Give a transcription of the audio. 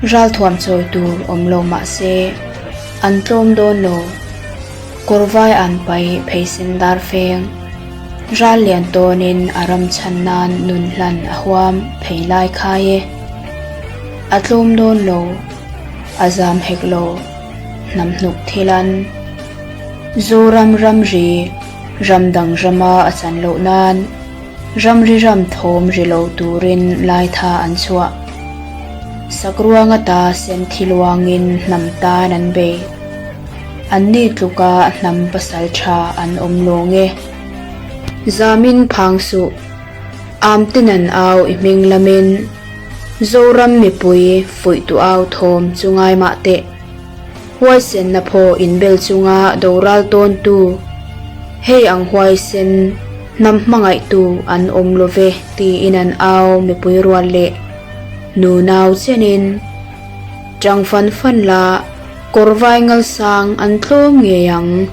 Ralthuam chawi tur awm lo mah se, an tlawm dawn lo. Kawrvai an pai pheisen dar feng. Ral lian tawnin a ram chhan nan nun hlan a huam phei lai khai e. A tlawm dawn lo, a zam hek lo, hnam hnuk thil an. Zoram ramri, ram dang rama a chan loh nan. Ramri ram thawm ri lo turin laitha an chhuah. Sakruang ata sen thi luangin hnam tan an bei. Anni tluka hnam pasal tha an awm lawng e. Zamin phang suh, Amte nan au i hming lamin, Zoram mipui fuihtu au thawm chu ngai mah teh. Huaisenna phaw inbel chunga doral tawntu, hei ang huaisen hnam hmangaihtu an awm lo ve tiin an au mipui rual leh nu nau chenin tang fan fan la kawr vai ngalsang an tlawm ngei ang.